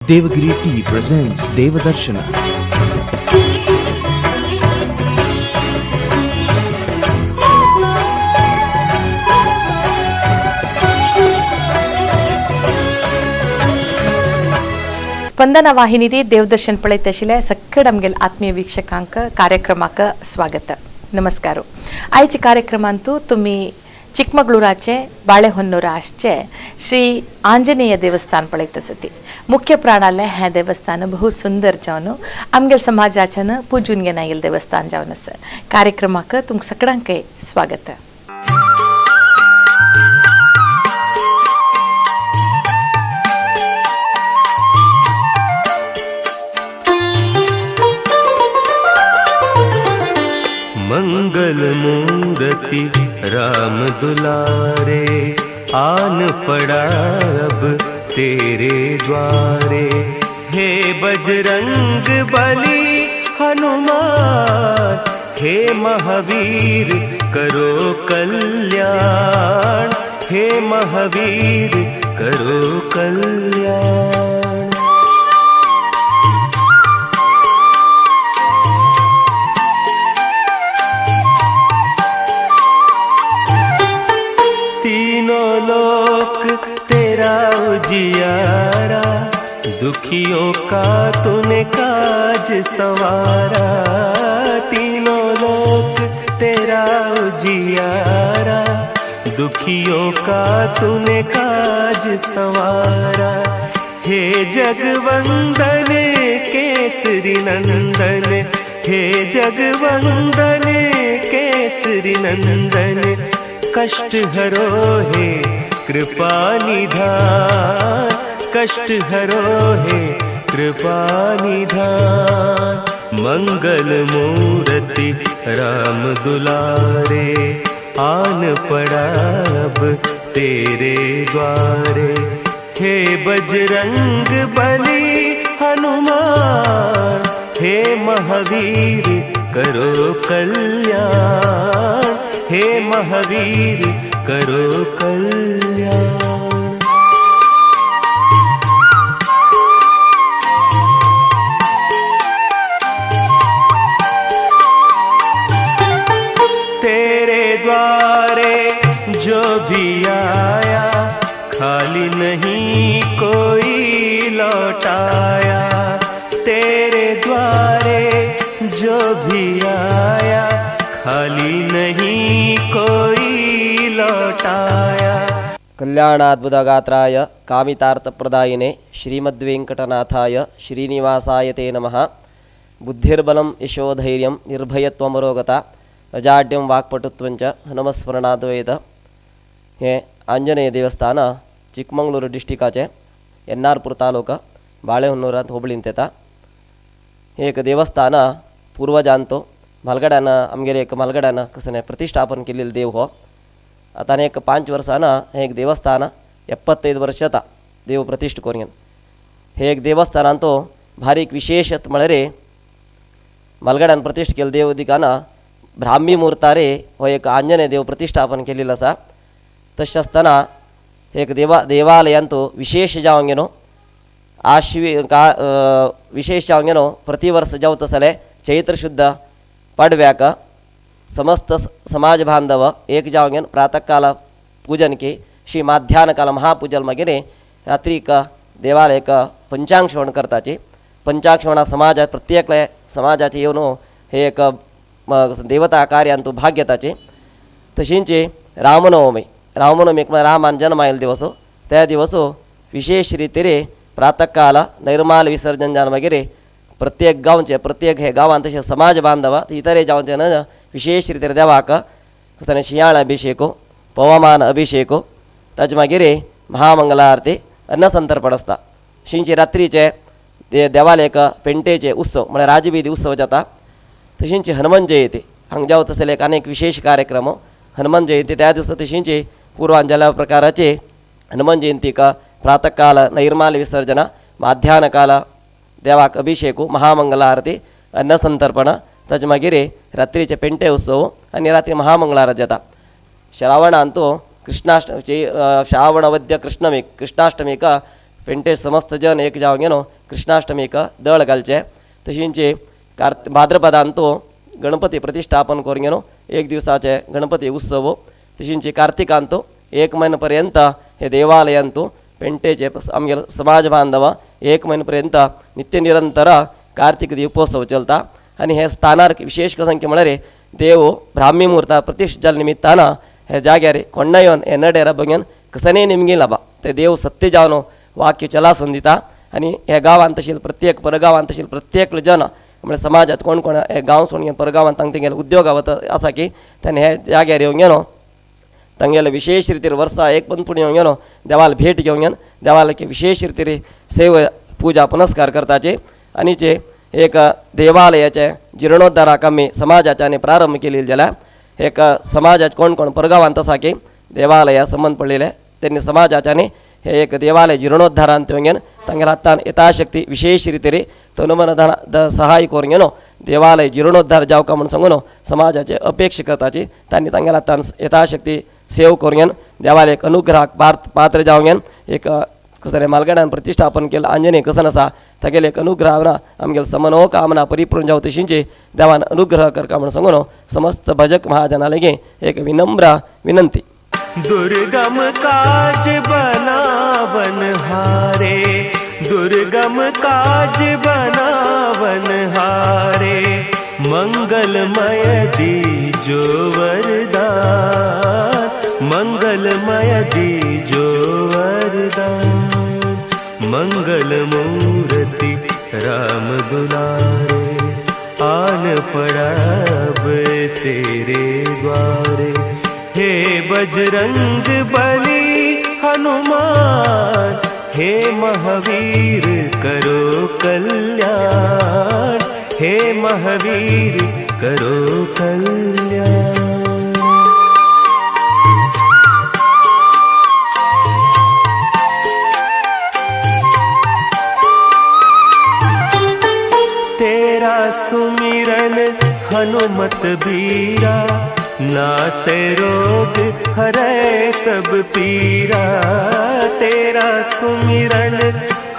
Devagiri Tea presents Devadarshana. Spandana वाहिनी देवदर्शन पळयत आशिल्ले सक्कड आमगेले आत्मीय वीक्षकांक कार्यक्रमाक स्वागत. नमस्कार. आयच्या कार्यक्रमांतू तुमी चिकमगळूराचे बाळेहोन्नूर आसचे श्री आंजनेय देवस्थान पळयत आसती. मुख्य प्राणाले हें देवस्थान बहु सुंदर जावन आमगेले समाजाच्यान पुजून घेना येयल्लें देवस्थान जावन आसा. कार्यक्रमाक तुमकां सगळ्यांकय स्वागत. मंगल मूर्ति राम दुलारे, आन पड़ा अब तेरे द्वारे। हे बजरंग बली हनुमान, हे महावीर करो कल्याण, हे महावीर करो कल्याण। तीनों लोक तेरा उजियारा, दुखियों का तूने काज संवारा। तीनों लोक तेरा उजियारा, दुखियों का तूने काज संवारा। हे जगवंदन केसरी नंदन, हे जगवंदन केसरी नंदन, कष्ट हरो हे कृपा निधान, कष्ट हरो हे कृपा निधान। मंगल मूर्ति राम दुलारे, आन पड़ा अब तेरे द्वारे। हे बजरंग बली हनुमान, हे महावीर करो कल्याण, हे महावीर करो कल्याण। तेरे द्वारे जो भी आया, खाली नहीं कोई लौटाया। तेरे द्वारे जो भी आया, खाली नहीं कोई लौटाया। कल्याणाद्भुतगात्राय कामितार्थप्रदायिने श्रीमद्वेंकटनाथाय श्रीनिवासाय ते नमः. बुद्धिर्बलं यशोधैर्यं निर्भयत्वमरोगता अजाड्यं वाक्पटुत्वंच हनुमस्मरणाद्वैत. हे आंजनेय देवस्थान चिकमंगळूर डिस्ट्रिक्टाचे एन्नारपूर तालुका बाळेहोन्नूरांत होबळींत येता. हे एक देवस्थान पूर्वजांतो म्हालगड्यान आमगेले एक म्हालगड्यान कसं प्रतिष्ठापन केलेलं देव हो. आतां एक 5 वर्सां हें एक देवस्थान 75 वर्ष जाता देव प्रतिष्ठा करून. हे एक देवस्थानान तो भारी एक विशेष म्हळ्यार म्हालगड्यान प्रतिष्ठा केल्लें देव दिकान ब्राह्मी मुहूर्तारे हो एक आंजनेय देव प्रतिष्ठापन केलेलो आसा. तशें आसतना एक देवालयांत तो विशेष जावन गेलो आश्वी का विशेष जावन गेलो प्रतिवर्स जावत आसलें चैत्र शुद्ध पाडव्याक समस्त समाज बांधव एक जावन घेवन प्रातःकाल पूजन के श्री माध्यानकाल महापूजन मागीर रात्रीक देवालयक पंचांग श्रवण करताची. पंचांग श्रवणा समाजात प्रत्येक समाजाचे येवन हे एक देवता कार्यांतू भाग घेताचे. तशींच रामनवमी, रामनवमीक म्हळ्यार रामान जन्म आयिल्लो दिवस, त्या दिवस विशेष रितीरे प्रातःकाल नैर्माल विसर्जन जावन मागीर प्रत्येक गांवचे प्रत्येक हे गांवांत तशें समाज बांधव इतरे गांवचे न विशेष रितीर देवाक कसं शिंयाळ अभिषेक, पवमान अभिषेक, ताजे मागीर महामंगला आरती, अन्नसंतर्पण आसता. शिंचे रात्रीचे ते देवालयक पेंटेचे उत्सव म्हळ्यार राजबीदी उत्सव जाता. तशींच हनुमान जयंती हांगा जावत आसले एक आनीक विशेष कार्यक्रम हनुमान जयंती. त्या दिवसा तशींच पूर्वांजल्या प्रकाराचे हनुमान जयंतीक प्रातःकाल नैर्माल विसर्जन, माध्यानकाल देवाक अभिषेक, महामंगला आरती, अन्नसंतर्पण, ताजे मागीर रात्रीचे पेंटे उत्सव आनी रात्री महामंगला आरती जाता. श्रावणांतू कृष्णाष्टमी, श्रावणवद्य कृष्णमी, कृष्णाष्टमीक पेंटे समस्त जन एक जावन घेवन कृष्णाष्टमीक दळ घालचे. तशींचे भाद्रपदांत गणपती प्रतिष्ठापन करून घेवन एक दिवसाचे गणपती उत्सव. तशींचे कार्तिकांत एक म्हयनो पर्यंत हे देवालयांत पेंटेचे आमगेले समाज बांधव एक म्हयनो पर्यंत नित्य निरंतर कार्तिक दीपोत्सव चलता. आनी हे स्थानार विशेष कसं की म्हळ्यार देव ब्राह्मी मुहूर्ता प्रतिष्ठा जाल्ल्या निमित्तान हे जाग्यार कोण्णा येवन हे नडेर बघून कसने निमगी लाबा ते देव सत्य जावन वाक्य चलासून दिता. आनी हे गांवांत तशें प्रत्येक परगांवांत तशें प्रत्येक जन म्हळ्यार समाजांत कोण कोण हे गांव सोडून परगांवांत तांकां तेंगेले उद्योग आसा की तांणी हे जाग्यार येवन गेलो तांगेले विशेष रितीर वर्सा एक पण पूण येवन गेलो देवाला भेट घेवन घेवन देवाला विशेष रितीर सेवा पुजा पुनस्कार करताचे. आनी जे एक देवालयाचे जिर्णोद्धाराक आमी समाजाच्यानी प्रारंभ केलेले जाल्यार एक समाजाचे कोण कोण परगांवांत आसा की देवालया संबंद पडलेले त्यांनी समाजाच्यानी हे एक देवालय जिर्णोद्धारांत येवन तांगेल्या हातान यथाशक्ती विशेष रितीर तनुमन धन सहाय करून घेवन देवालय जिर्णोद्धार जावका म्हूण सांगून समाजाचे अपेक्षा करताची तांणी तांगेल्या हातान यथाशक्ती सेव करून घेवन देवालयक अनुग्रहाक पात्र जावन घेवन एक कसरे मालगड्यान प्रतिष्ठापन केलं आंजनेय कसन आसा तागेले एक अनुग्रह आमगेले समनोकामना परिपूर्ण जावं तशींचे देवान अनुग्रह करका म्हूण सांगून समस्त भजक महाजना लागीं एक विनम्र विनंती. दुर्गम काज बनावन हारे, दुर्गम काज बनावन हारे, मंगलमय दीजो वरदान, मंगलमय दीजो वरदान. मंगल मूर्ति राम दुलारे, आन पड़ब तेरे द्वारे. हे बजरंग बली हनुमान, हे महावीर करो कल्याण, हे महावीर करो कल्याण. तेरा सुमिरन हनुमत बीरा, नासे रोग हरे सब पीरा. तेरा सुमिरन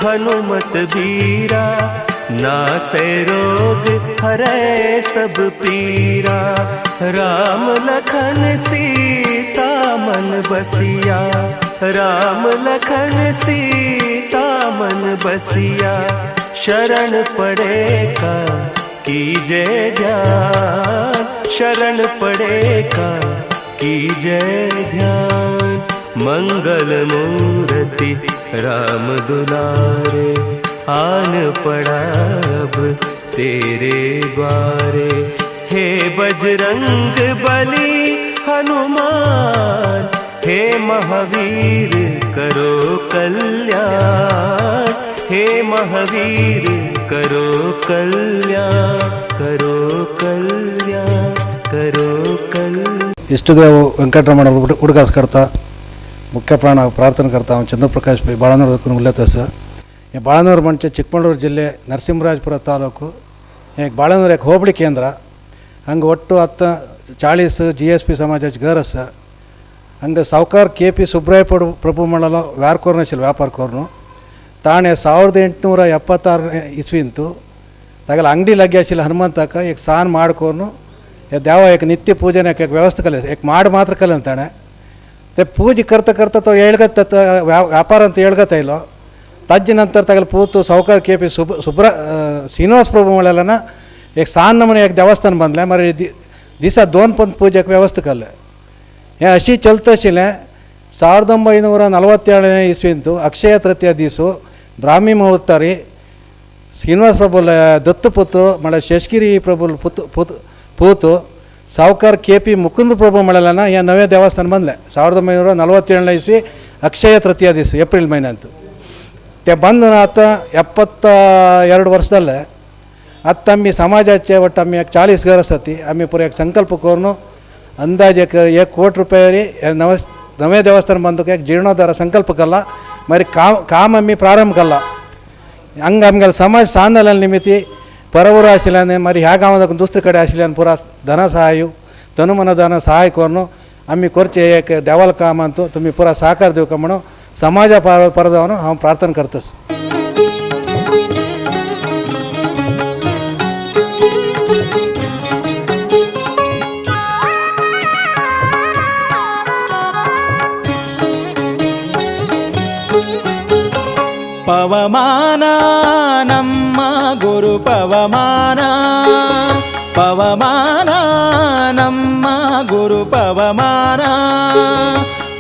हनुमत बीरा, नासे रोग हरे सब पीरा. राम लखन सीता मन बसिया, राम लखन सीता मन बसिया. शरण पड़े का कीजे ध्यान, शरण पड़े का कीजे ध्यान. मंगल मूर्ति राम दुलारे, आन पड़ब तेरे द्वारे. हे बजरंग बली हनुमान, हे महावीर करो कल्याण, हे महावीर करो कल्याण, करो कल्याण, करो कल्याण. इष्टदेव वेंकटरमण उडगास करता मुख्य प्राण प्रार्थना करता. हांव चंद्रप्रकाश पै बाळानूर देखून उलयत आसा. हे बाळानूर म्हणजे चिಕ್ಕमಗಳೂರು ಜಿಲ್ಲೆ ನರಸಿಂಹರಾಜಪುರ ತಾಲೂಕು. हे बाळानूर एक ಹೋಬಳಿ ಕೇಂದ್ರ. ಹಂಗೆ ಒಟ್ಟು 40 GSP ಸಮಾಜ घर आसा. ಹಂಗೆ ಸಾವ್ಕಾರ್ ಕೆ ಪಿ ಸುಬ್ರಾಯ ಪ್ರಭು म्हणलो ವ್ಯಾರ್ ಆशिल्लो ವ್ಯಾಪಾರ कोरून ताणें 1876 इस्वींतु तागेले अंगडी लागीं आशिल्ले हनुमंताक एक सान माड करून हे देवा एक नित्य पूजन एक एक व्यवस्था केले. एक माड मात्र केलें ताणें. ते पूजे करता करता तो येळगत व्यापार ಅಂತ येळगत आयलो. ताजे नंतर तागेले पूत सावकार के पी सुब्रा श्रीनिवास प्रभू म्हणलें एक सान नमुने एक देवस्थान बांदलें. मागीर दिसा 2 पंत पूजेक व्यवस्था केलें. हें अशी चलत आशिल्लें. 1947 इस्वींतु अक्षय तृतीया दीस ब्राह्मी मुहूर्तारी श्रीनिवास प्रभुल दत्तपुत्र म्हळ्यार शेषगिरी प्रभुल पूत सावकार के पी मुकुंद प्रभु म्हणलें हें नवें देवस्थान बांदलें. 1947 इस्वी अक्षय तृतीया दीस एप्रिल म्हयन्यांत ते बांदून आतां 72 वर्स जालें. आतां आमी समाजाचे वट्ट आमी एक 40 घर आसा ती आमी पुरो एक संकल्प करून अंदाज एक 1 कोटी रुपया नवें देवस्थान बांदूंक एक जीर्णोद्धार संकल्प केला. मागीर काम आमी प्रारंभ केला. हांगा आमगेलो समाज सान जाल्ल्या निमित्ती परवूर आशिल्ल्यान मागीर ह्या गांवांत दुसरे कडेन आशिल्ल्यान पुरा धन सहाय तनुमन धन सहाय करून आमी करचें एक देवाल कामांत तुमी पुरा सहकार दिवका म्हणून समाजा परदावन हांव प्रार्थना करतां. ಪವಮಾನ ನಮ್ಮ ಗುರು ಪವಮಾನ, ಪವಮಾನ ನಮ್ಮ ಗುರು ಪವಮಾನ,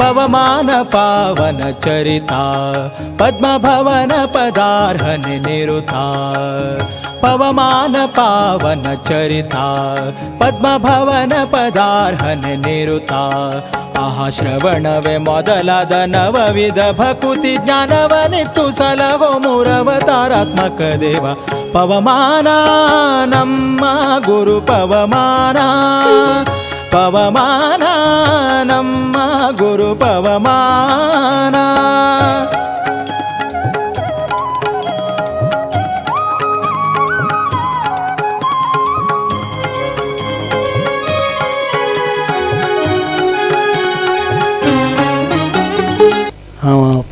ಪವಮಾನ ಪಾವನ ಚರಿತ ಪದ್ಮಭವನ ಪದಾರ್ಹನೆ ನಿರುತ, ಪವಮಾನ ಪಾವನ ಚರಿತ ಪದ್ಮಭವನ ಪದಾರ್ಹನೆ ನಿರುತ. ಆಹಾ ಶ್ರವಣವೇ ಮೊದಲಾದ ನವವಿಧ ಭಕುತಿ ಜ್ಞಾನವನಿತ್ತು ಸಲಹೋ ಮೂರವತಾರಾತ್ಮಕ ದೇವ ಪವಮಾನ ನಮ್ಮ ಗುರು ಪವಮಾನ, ಪವಮಾನ ನಮ್ಮ ಗುರು ಪವಮಾನ.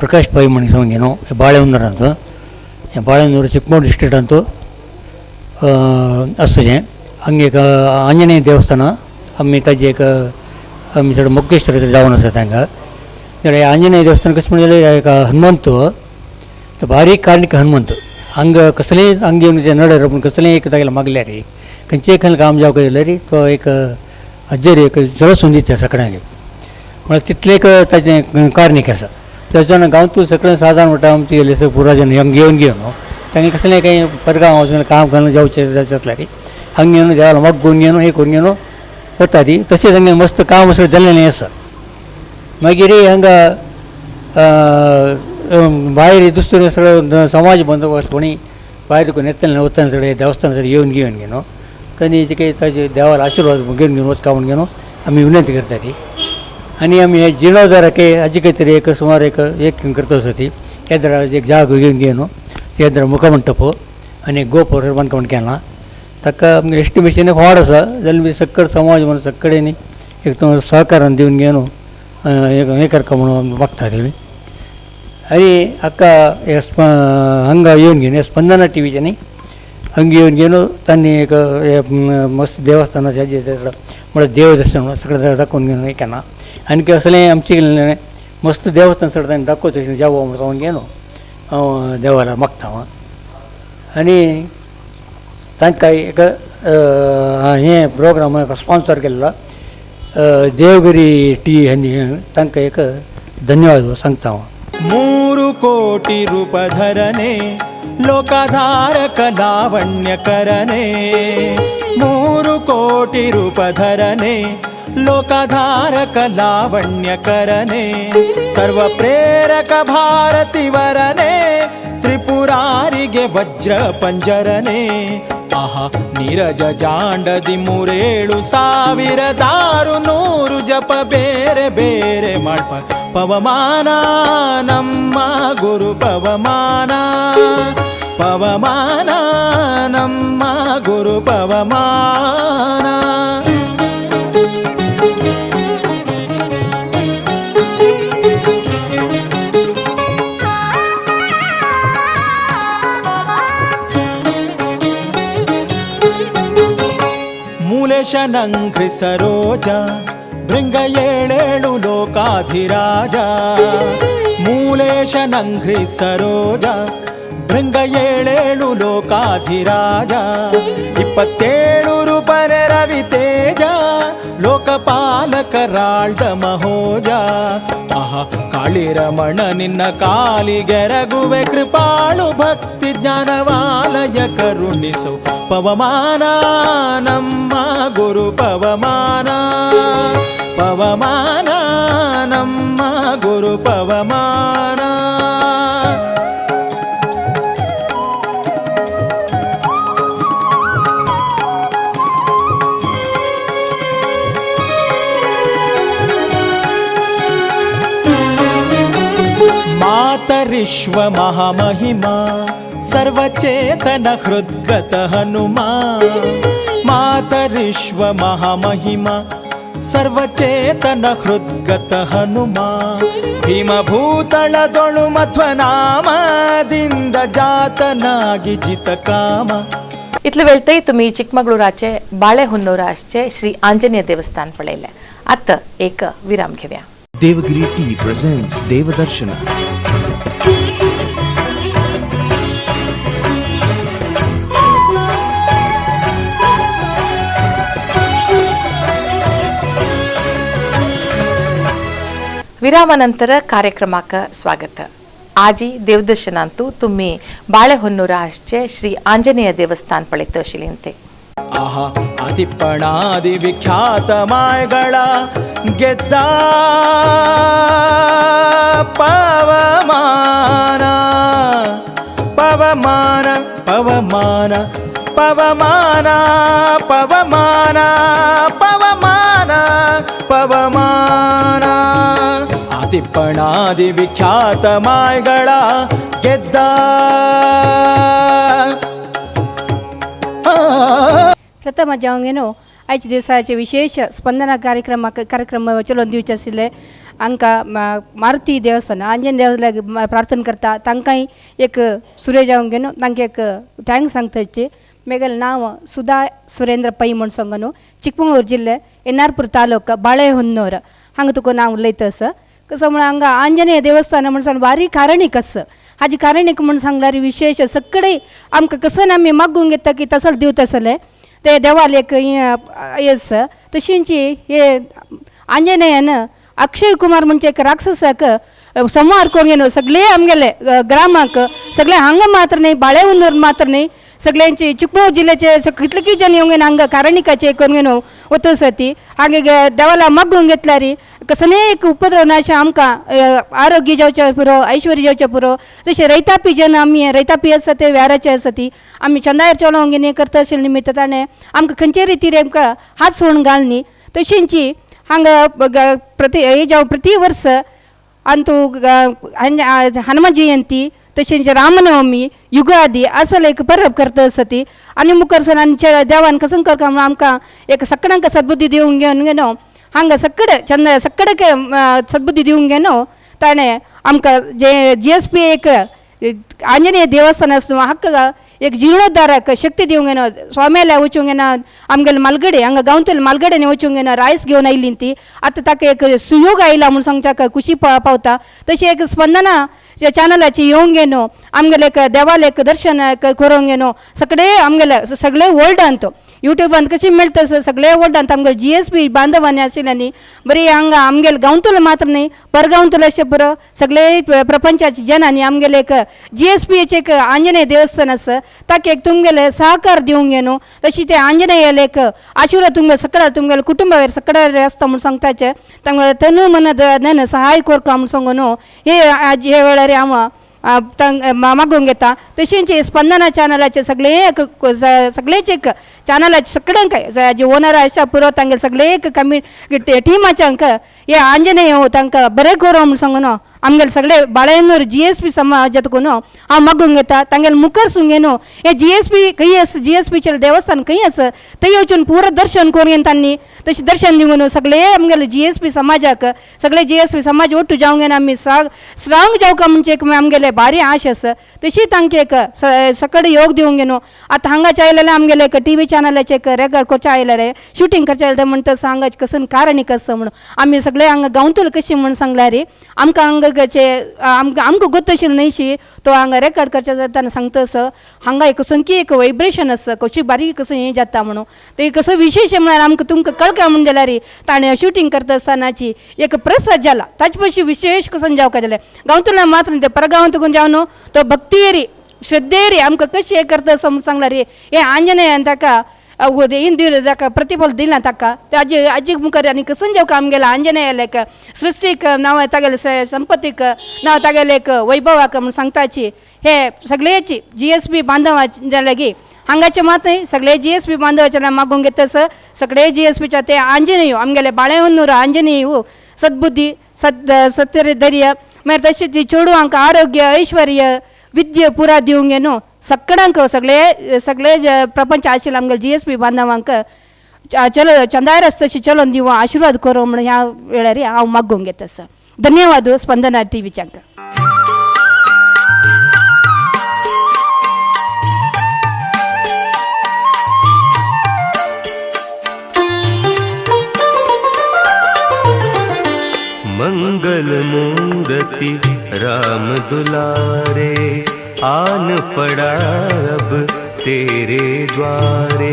ಪ್ರಕಾಶ್ ಪೈ ಮಣಿ ಬಾಳೆಹೊನ್ನೂರು ಅಂತ, ಬಾಳೆಹೊನ್ನೂರು ಚಿಕ್ಕಮಗಳೂರು ಡಿಸ್ಟ್ರಿಕ್ಟ್ ಅಂತೂ आसचें. हांगा एक आंजनेय देवस्थान आमी ताजी एक आमी चड मोक्तेश्वर जावन आसा तांकां. जाल्यार आंजनेय देवस्थान कशें म्हणल्यार एक हनुमंत तो बारीक कार्णीक हनुमंत हांगा कसलेंय हांगा येवन ते नडर पूण कसलेंय एक तागेलें मागल्यार खंयचेय खंय काम जावंक जाल्यार तो एक हजेरी एक जळसून दिता सगळ्यांक, म्हळ्यार तितलें एक ताजें कार्णीक आसा. ताच्या गांवतूच सगळें सादारण म्हणटा आमचे गेले सगळे पुराजन हांगा घेवन घेवन तांगे कसलें कांय परगांव वचून काम करून जावचें जातलें हांगा येवन देवाला मागून घेवन हें करून घेवन वता ती. तशेंच हांगा मस्त काम सगळें जाल्लेलें आसा. मागीर हांगा भायर दुसरो सगळो समाज बंदोबस्त कोणी भायर देखून येतले वतना सगळे देवस्थान सगळें येवन घेवन घेवन तांणी जे काही ताजे देवाला आशिर्वाद घेवन घेवन वचका म्हूण घेवन आमी विनंती करता ती. आनी आमी हे जिर्णोद्धाराक हाजे खातीर एक सुमार एक एक करता आसा ती केंद्रा एक जागो घेवन घेवन केंद्र मुखमंटप आनी गोपूर बांदकाम केलां. ताका आमगे एस्टिमेशन एक व्हड आसा जाल्यार सक्कड समाज म्हणून सगळ्यांनी एक सहकारान दिवन घेवन हें करता म्हणून मागता तेमी. आनी हाका हे हांगा येवन घेवन स्पंदना टिवीचे न्ही हांगा येवन घेवन तांणी एक मस्त देवस्थानाचे हाजें म्हळ्यार देवदर्शन म्हणून सगळें दाखोवन घेवन हें केलां. आनी कसलें आमचें मस्त देवस्थान सगळें तांणी दाखोवचें जावो म्हणून सांगून घेवन हांव देवाला मागता हांव. आनी तांकां एक हें प्रोग्राम स्पॉन्सर केल्लो देवगिरी टी हांणी तांकां एक धन्यवाद सांगता हांव. ಮೂರು ಕೋಟಿ ರೂಪಧರನೆ ಲೋಕಾಧಾರಕ ಲಾವಣ್ಯಕರನೆ, ಮೂರು ಕೋಟಿ ರೂಪಧರನೆ ಲೋಕಾಧಾರಕ ಲಾವಣ್ಯಕರನೆ, ಸರ್ವ ಪ್ರೇರಕ ಭಾರತಿವರನೆ ತ್ರಿಪುರಾರಿಗೆ ವಜ್ರ ಪಂಜರನೆ. ಆಹಾ ನೀರಜ ಜಾಂಡದಿ ಮೂರೇಳು ಸಾವಿರದಾರು ನೂರು ಜಪ ಬೇರೆ ಬೇರೆ ಮಾಡ್ಪ ಪವಮಾನ ನಮ್ಮ ಗುರು ಪವಮಾನ, ಪವಮಾನ ನಮ್ಮ ಗುರು ಪವಮಾನ. ಮೂಲೇಶನಂಘ್ರಿ ಸರೋಜ ಭೃಂಗ ಏಳೇಳು ಲೋಕಾಧಿರಾಜ, ಮೂಲೇಶನಂಘ್ರಿ ಸರೋಜ ಭೃಂಗ ಏಳೇಳು ಲೋಕಾಧಿರಾಜ, 27 ರೂಪನೆ ರವಿ ತೇಜ ಲೋಕಪಾಲಕರಾಳ್ದ ಮಹೋಜ. ಆಹಾ ಕಾಳಿರಮಣ ನಿನ್ನ ಕಾಲಿಗೆರಗುವೆ ಕೃಪಾಳು ಭಕ್ತಿ ಜ್ಞಾನವಾಲಯ ಕರುಣಿಸು ಪವಮಾನ ನಮ್ಮ ಗುರು ಪವಮಾನ, ಪವಮಾನ ನಮ್ಮ ಗುರು ಪವಮಾನ. ಮಾತರಿಶ್ವ ಮಹಾಮಹಿಮಾ ಸರ್ವಚೇತನ ಹೃದ್ಗತ ಹನುಮಾ, ಮಾತರಿಶ್ವ ಮಹಾಮಹಿಮಾ ಸರ್ವಚೇತನ ಹೃದ್ಗತ ಹನುಮಾ, ಭೀಮಭೂತಳದೊಳು ಮಧ್ವನಾಮದಿಂದ ಜಾತನಾಗಿ ಜಿತಕಾಮ. इतले वेळतय तुमी चिकमगळूराचे बाळेहोन्नूर आसचे श्री आंजनेय देवस्थान पळयलें. आतां एक विराम घेवया. Devagiri Tea presents Devadarshana. ವಿರಾಮ ನಂತರ ಕಾರ್ಯಕ್ರಮಕ್ಕೆ ಸ್ವಾಗತ. ಆಜಿ ದೇವದರ್ಶನ ಅಂತೂ ತುಮ್ಮಿ ಬಾಳೆಹೊನ್ನೂರ ಆಶ್ಚೆ ಶ್ರೀ ಆಂಜನೇಯ ದೇವಸ್ಥಾನ ಪಳಿತ ಶಿಲಿಂತೆ. ಆಹಾ ಅತಿಪ್ಪಣಾದಿ ವಿಖ್ಯಾತ ಮಾಯಗಳ ಗೆದ್ದ ಪವಮಾನ ಪವಮಾನ ಪವಮಾನ ಪವಮಾನ ಪವಮಾನ ಪವಮಾನ ಪವಮಾನ ಅತಿಪ್ಪಣಾದಿ ವಿಖ್ಯಾತ ಮಾಯಗಳ ಗೆದ್ದ. प्रथम जावंक न्हू आयच्या दिवसाचे विशेष स्पंदना कार्यक्रम कार्यक्रम चलोवन दिवचे आशिल्ले. हांकां मारुती देवस्थान आंजनेय देवस्थानाक प्रार्थना करता. तांकांय एक सुर्य जावंक न्हू तांकां एक thanks सांगताची. मेगेलें नांव सुधा सुरेंद्र पै म्हूण सांग न्हू, चिकमंगळूर जिल्ले एन्नारपूर तालुका बाळेहोन्नूर हांगा तुका नांव उलयता आसा. कसो म्हळ्यार हांगा आंजनेय देवस्थान म्हूण सांग बारीक कारणीक आसा. हाजी कारणीक म्हूण सांगल्यार विशेष सगळे आमकां कसो आमी मागूंक येता की तसो दिवता आसले ते देवाल एक हें आसा. तशींची हे आंजनेयान अक्षय कुमार म्हणजे एक राक्षसाक संहार करून न्हू सगळे आमगेले ग्रामाक सगळे हांगा मात्र न्ही बाळेहुन्नूर मात्र न्ही सगळ्यांची चिकमंगळूर जिल्ल्याचे कितले जन येवन हांगा कारणिकाचे करून न्हू वता आसा ती हांगा देवाला मागूंक घेतल्यार कसलेय एक उपद्रव ना अशें आमकां आरोग्य जावचें पुरो, ऐश्वर्य जावचें पुरो. तशें रैतापी जन आमी रैतापी आसा ते व्याराचे आसा ती आमी चंदायर चलोवंक न्ही करता आशिल्ले निमित्त ताणें आमकां खंयचे रितीर आमकां हात सोडून घाल न्ही. तशेंची हांगा प्रति हे जावं प्रति वर्स अंतू हनुमान जयंती तशेंच रामनवमी युगादी असले एक परब करता आसा ती. आनी मुखार सून आनी देवान कसं करता म्हणून आमकां एक सगळ्यांक सद्बुद्धी दिवंक घेवन न्हू हांगा सगळे चंद सगळ्याक सद्बुद्धी दिवंक न्हू ताणें आमकां जे जी एस पी एक आंजनेय देवस्थान आसा न्हू हाका एक जिर्णोद्धाराक शक्ती दिवंक न्हू स्वाम्याल्या वचूंक येना आमगेले मालगडे हांगा गांवतले मालगडेन वचूंक येना रायस घेवन आयली ती आतां ताका एक सुयोग आयला म्हूण सांगच्याक खुशी पावता. तशें एक स्पंदना चॅनलाची येवंक न्हू आमगेले एक देवाले एक दर्शन करूंक न्हू सगळे आमगेले सगळे वर्ल्डांत युट्यूबान कशी मेळटा सगळे वर्ल्डांत आमगेले जी एस पी बांधवांनी आशिल्ल्यांनी बरी हांगा आमगेले गांवतले मात्र न्ही परगांवतले अशें पुरो सगळे प्रपंचाचे जनांनी आमगेले एक जी एस पीचे एक आंजनेय देवस्थान आसा ताका एक तुमगेले सहकार दिवंक न्हू. तशी ते आंजनेयाले एक आशिर्वाद तुमगे सगळ्या तुमगेले कुटुंबावेर सगळ्या आसता म्हूण सांगताचे तांकां तनु मन धन सहाय करता म्हूण सांगू न्हू हे हे वेळार हांव मागूंक घेता. तशेंच स्पंदना चॅनलाचे सगळे एक सगळेच एक चॅनलाचे सगळ्यांक जे ओनर आसा पुरो तांगेले सगळे एक कमी टिमाच्यांक हे आंजनेय तांकां बरें करूं म्हूण सांगू न्हू आमगेले सगळे बाळेनूर जी एस पी समाजातकून हांव मागूंक घेता. तांगेले मुखार सून न्हू हे जी एस पी खंय आसा जी एस पीचें देवस्थान खंय आसा थंय वचून पुरो दर्शन करून तांणी तशें दर्शन दिवंक न्हू सगळे आमगेले जी एस पी समाजाक सगळे जी एस पी समाज ಒಟ್ಟು जावंक आमी स्ट्रांग जावका म्हणजे एक आमगेले भारी आश आसा. तशी तांकां एक सगळे योग दिवंक न्हू. आतां हांगाचे आयलेले आमगेले एक टी व्ही चॅनलाचे एक रेकॉर्ड करचें आयलेले शुटींग करचें आयलें म्हणटा हांगा कसं कारणीक आसा म्हणून आमी सगळे हांगा गांवतले कशी म्हूण सांगल्यार आमकां हांगाचे आमकां आमकां गोत आशिल्लें न्हयशी तो हांगा रेकॉर्ड करचें जाता सांगता आसा हांगा एक संकी एक वायब्रेशन आसा कशी बारीक कसं हें जाता म्हणून ते कसं विशेष म्हळ्यार आमकां तुमकां कळका म्हूण जाल्यार ताणें शुटींग करता आसतनाची एक प्रसाद जाला ताचे पयशी विशेष कसं जावका जालें गांवतल्या मात्र ते परगांवांतून जावन न्हू तो भक्तीरी श्रद्धेरी आमकां कशें हें करता असो म्हूण सांगल्यार हे आंजनेयान ताका हें दिलें ताका प्रतिफल दिलां ताका आजी आजी मुखार आनी कसं जावका आमगेले आंजनेयालेक सृश्टीक नांव तागेले संपत्तीक नांव तागेले एक वैभवाक म्हूण सांगताची हे सगळ्याची जी एस पी बांधवाच्या लागीं हांगाचे मात न्ही सगळे जी एस पी बांधवाच्या मागूंक घेता सर सगळे जी एस पीच्या ते आंजनेय आमगेले बाळेहन्नूर आंजनेय सद्बुद्धी सद सत्यधैर्य मागीर तशेंच ती चेडवांक आरोग्य ऐश्वर्य विद्या पुरा दिवंक न्हू सगळ्यांक सगळे सगळे प्रपंच आशिल्ले आमगेले जी एस पी बांधवांक चलो चंदायर आसता तशी चलोवन दिवं आशिर्वाद करूं म्हणून ह्या वेळार हांव मागूंक घेता सर. धन्यवाद स्पंदना टी व्हीच्यांक. मंगल मूर्ति राम दुलारे आन पड़ा अब तेरे द्वारे।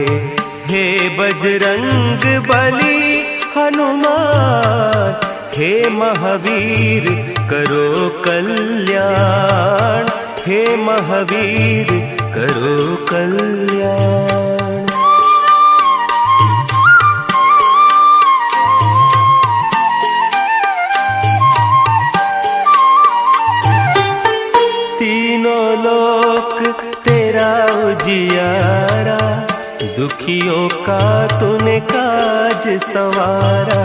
हे बजरंग बली हनुमान, हे महावीर करो कल्याण, हे महावीर करो कल्याण। तीनों लोक तेरा उजियारा, दुखियों का तूने काज संवारा।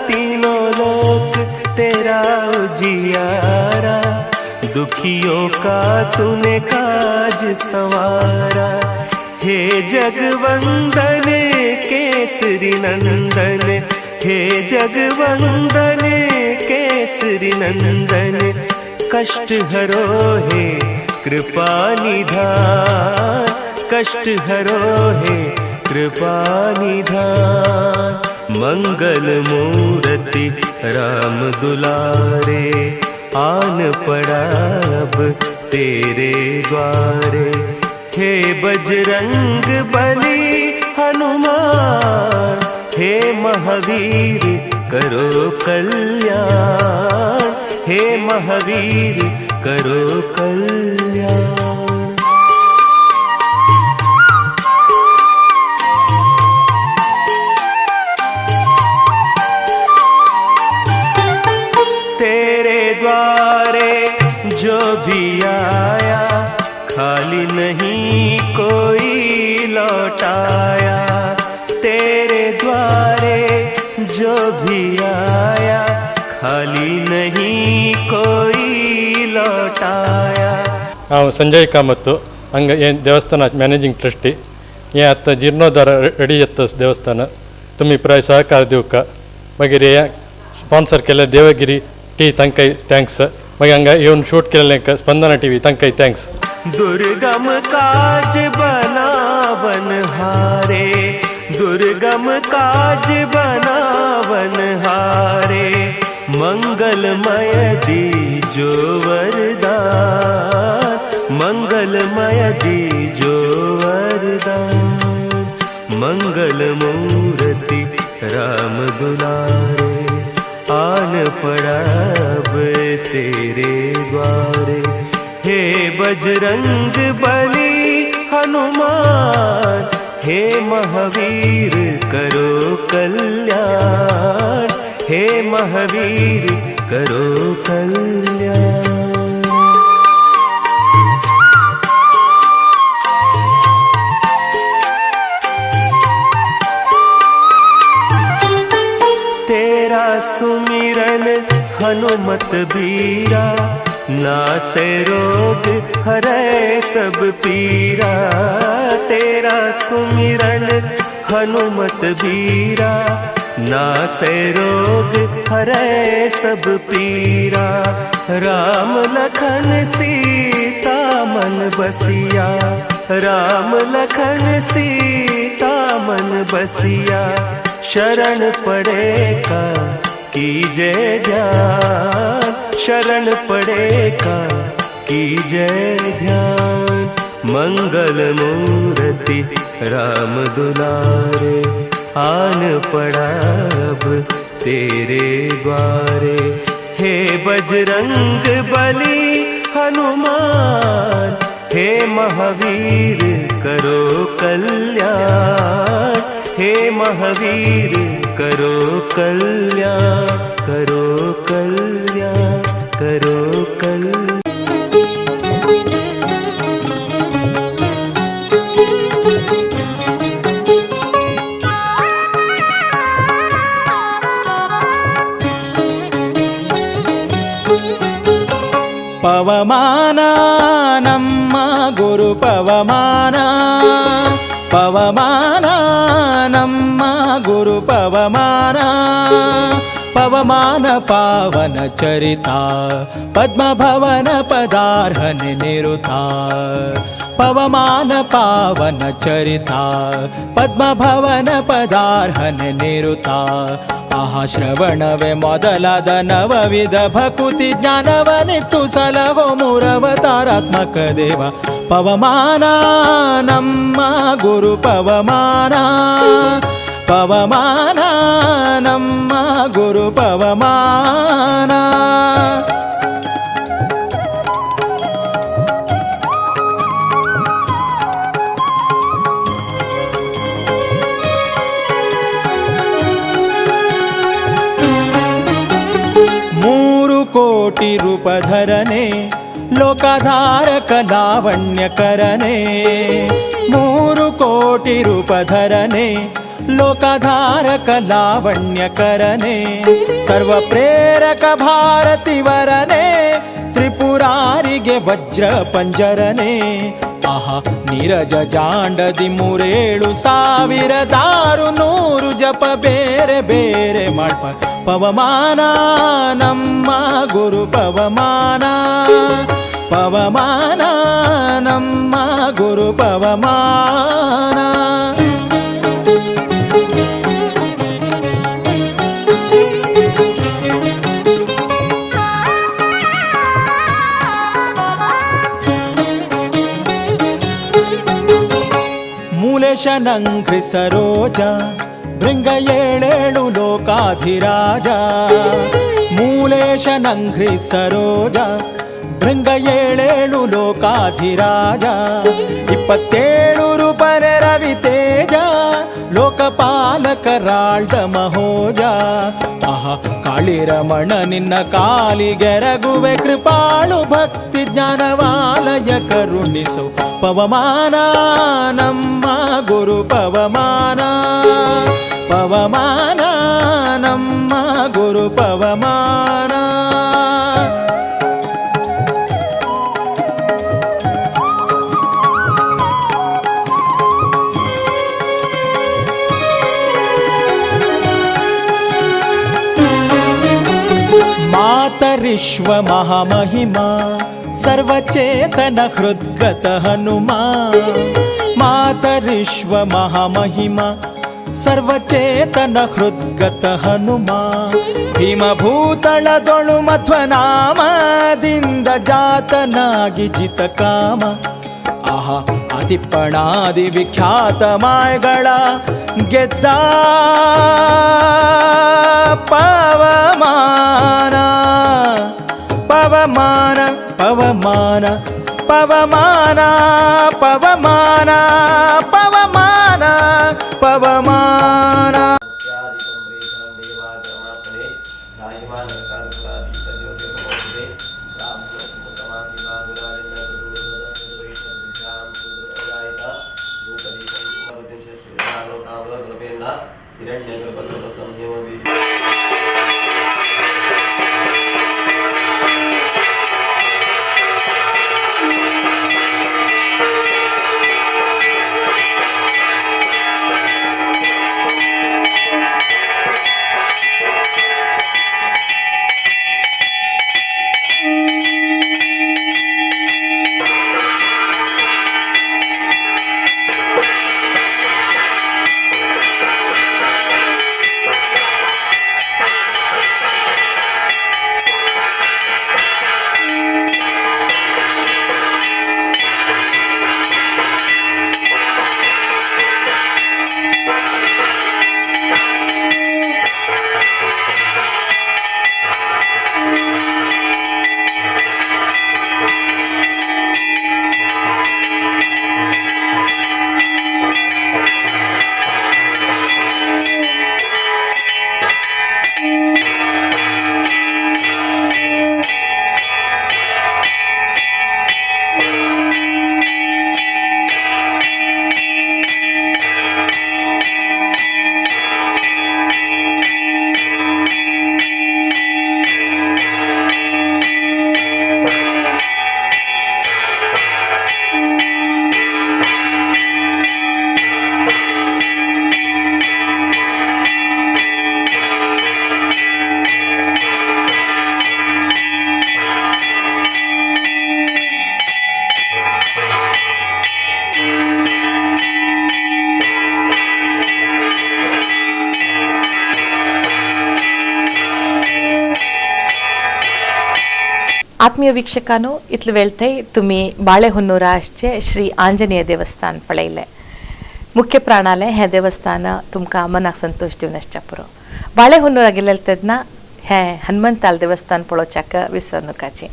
तीनों लोक तेरा उजियारा, दुखियों का तूने काज संवारा। हे जगवंदन केसरी नंदन, हे जगवंदन केसरी नंदन, कष्ट हरो हे कृपा निधान, कष्ट हरो हे कृपा निधान। मंगल मूर्ति राम दुलारे, आन पड़ा अब तेरे द्वारे। हे बजरंग बली हनुमान, हे महावीर करो कल्याण, हे महावीर करो कल्याण। तेरे द्वारे जो भी आया, खाली नहीं कोई लौटाया। तेरे द्वारे जो भी आया, खाली नहीं कोई लौटाया। हांव संजय कामत हांगा हे देवस्थाना मॅनेजिंग ट्रस्टी। हे आतां जिर्णोद्वार रेडी जाता देवस्थान, तुमी पुराय सहकार दिवका। मागीर हे स्पॉन्सर केल्ले देवगिरी टी तांकां thanks. मागीर हांगा येवन शूट केल्लें स्पंदना टीव्ही तांकां thanks. दुर्गम काज बनावन हारे, दुर्गम काज बनावन हारे, मंगलमय दीजो वरदान, मंगलमय दीजो वरदान। मंगल मूर्ति राम दुलारे, आन पड़ा अब तेरे द्वारे। हे बजरंग बली हनुमान, हे महावीर करो कल्याण, हे महावीर करो कल्याण। तेरा सुमिरन हनुमत बीरा, नासे रोग हरे सब पीरा। तेरा सुमिरन हनुमत बीरा, नासे रोग हरे सब पीरा। राम लखन सीता मन बसिया, राम लखन सीता मन बसिया, शरण पड़े का कीजे ध्यान, शरण पड़े का कीजे ध्यान। मंगल मूर्ति राम दुलारे, आन पड़ा अब तेरे द्वारे। हे बजरंग बली हनुमान, हे महावीर करो कल्याण, हे महावीर करो कल्याण, करो कल्याण, करो कल्याण। ಪವಮಾನ ನಮ್ಮ ಗುರು ಪವಮಾನ, ಪವಮಾನ ನಮ್ಮ ಗುರು ಪವಮಾನ, ಪವಮಾನ ಪಾವನ ಚರಿತ, ಪದ್ಮಭವನ ಪದಾರ್ಹನೆ ನಿರುತ. ಪವಮಾನ ಪಾವನ ಚರಿತ, ಪದ್ಮಭವನ ಪದಾರ್ಹನೆ ನಿರುತ. ಆಹಾ ಶ್ರವಣವೇ ಮೊದಲಾದ ನವವಿಧ ಭಕುತಿ ಜ್ಞಾನವನಿತ್ತು ಸಲಹೋ ಮೂರವತಾರಾತ್ಮಕ ದೇವ. ಪವಮಾನ ನಮ್ಮ ಗುರು ಪವಮಾನ, ಪವಮಾನ ನಮ್ಮ ಗುರು ಪವಮಾನ. ಕೋಟಿ ರೂಪಧರನೆ ಲೋಕಾಧಾರಕ ಲಾವಣ್ಯಕರನೆ, 3 ಕೋಟಿ ರೂಪಧರನೆ ಲೋಕಾಧಾರಕ ಲಾವಣ್ಯಕರನೆ, ಸರ್ವಪ್ರೇರಕ ಭಾರತಿವರನೆ ತ್ರಿಪುರಾರಿಗೆ ವಜ್ರ ಪಂಜರನೆ. ಆಹಾ ನೀರಜ ಜಾಂಡದಿ 3 7,600 ಜಪ ಬೇರೆ ಬೇರೆ ಮಾಡ್ಪ ಪವಮಾನ ನಮ್ಮ ಗುರು ಪವಮಾನ, ಪವಮಾನ ನಮ್ಮ ಗುರು ಪವಮಾನ. ಮೂಲೇಶನಂಘ್ರಿ ಸರೋಜ ಭೃಂಗ 7 ಲೋಕಾಧಿರಾಜ, ಮೂಲೇಶನಂಘ್ರಿ ಸರೋಜ ಭೃಂಗ 7 ಲೋಕಾಧಿರಾಜ, 27 ರೂಪನೆ ರವಿ ತೇಜ ಲೋಕಪಾಲಕರಾಳ್ದ ಮಹೋಜ. ಆಹಾ ಕಾಳಿರಮಣ ನಿನ್ನ ಕಾಲಿಗೆರಗುವೆ ಕೃಪಾಳು ಭಕ್ತಿ ಜ್ಞಾನವಾಲಯ ಕರುಣಿಸು ಪವಮಾನ ನಮ್ಮ ಗುರು ಪವಮಾನ, ಪವಮಾನ ನಮ್ಮ ಗುರು ಪವಮಾನ. ಮಾತರಿಶ್ವ ಮಹಾಮಹಿಮಾ ಸರ್ವಚೇತನ ಹೃದ್ಗತ ಹನುಮಾ, ಮಾತರಿಶ್ವ ಮಹಾಮಹಿಮಾ ಸರ್ವಚೇತನ ಹೃದ್ಗತ ಹನುಮಾ, ಭೀಮಭೂತಳದೊಳು ಮಧ್ವನಾಮದಿಂದ ಜಾತನಾಗಿ ಜಿತಕಾಮ. ಆಹಾ ಅತಿಪ್ಪಣಾದಿ ವಿಖ್ಯಾತ ಮಾಯಗಳ ಗೆದ್ದ ಪವಮಾನ, ಪವಮಾನ ಪವಮಾನ ಪವಮಾನ ಪವಮಾನ ಪವಮಾನ ಪವಮಾನ. ಆತ್ಮೀಯ ವೀಕ್ಷಕಾನು ಇತ್ಲು ವೇಳ್ತೈ ತುಮಿ ಬಾಳೆಹೊನ್ನೂರ ಆಶ್ಚೆ ಶ್ರೀ ಆಂಜನೇಯ ದೇವಸ್ಥಾನ ಪಳೆಯಿಲೆ. मुख्य प्राणालें हें देवस्थान तुमकां मनाक संतोश दिवन आसच्या पुरो. बाळेहोन्नूरा गेल्ले तेन्ना हें हनुमंताल देवस्थान पळोवच्याक विसरनुकाचें.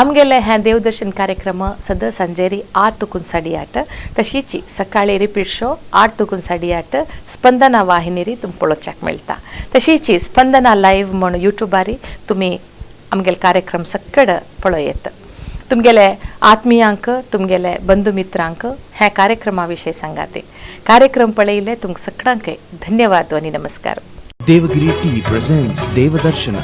आमगेलें हें देवदर्शन कार्यक्रम सदां सांजेरी 8 तुकून 8:30 तशीच सकाळी रिपीट शो 8 तुकून 8:30 स्पंदना वाहिनीरी तुमकां पळोवच्याक मेळटा. तशीच स्पंदना लायव्ह म्हूण युट्यूबारी तुमी आमगेले कार्यक्रम सक्कड पळयत. तुमगेले आत्मियांक तुमगेले बंधू मित्रांक ह्या कार्यक्रमा विशय सांगाते. कार्यक्रम पळयले तुमकां सगळ्यांक धन्यवाद आनी नमस्कार. Devagiri Tea presents Devadarshana.